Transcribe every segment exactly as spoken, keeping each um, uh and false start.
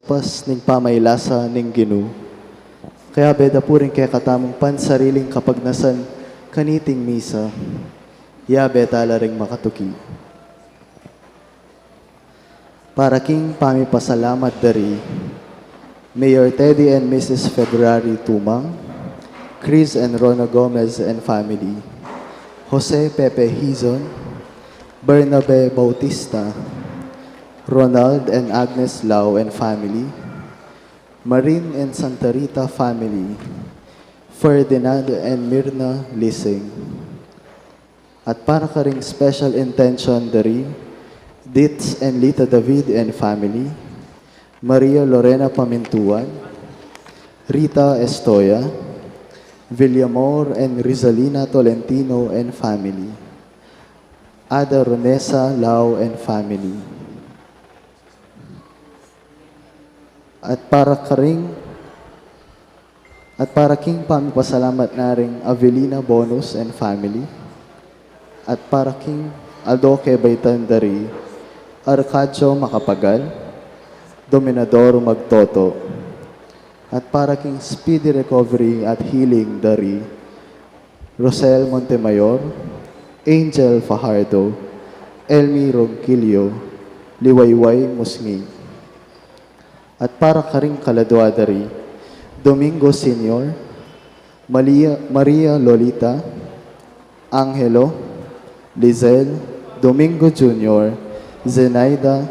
Pas ning pamailasa ning Ginu. Kaya beda pu ring kekatamung pansariling kapagnasan kaniting misa. Ya beta la ring makatuki. Para king pamipasalamat dari Mayor Teddy and Missus February Tumang, Chris and Rona Gomez and family, Jose Pepe Hizon, Bernabe Bautista, Ronald and Agnes Lau and family, Marin and Santa Rita family, Ferdinand and Mirna Lising. At para karing special intention dari Ditz and Lita David and family, Maria Lorena Pamintuan, Rita Estoya, Villamor and Rizalina Tolentino and family, Ada Ronesa Lau and family. At para karing at para king pamipasalamat na ring Avelina Bonus and family. At para king aldo kebaitan dari Arcadio Macapagal, Dominador Magtoto. At para king speedy recovery at healing dari Rosel Montemayor, Angel Fajardo, Elmi Ronquillo, Liwayway Musngi. At para karing kaladua dari Domingo Senior, Maria, Maria Lolita, Angelo, Lizelle, Domingo Junior, Zenaida,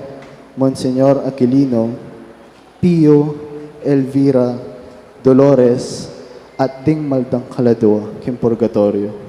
Monsignor Aquilino, Pio, Elvira, Dolores, at ding maldang kaladua king purgatorio.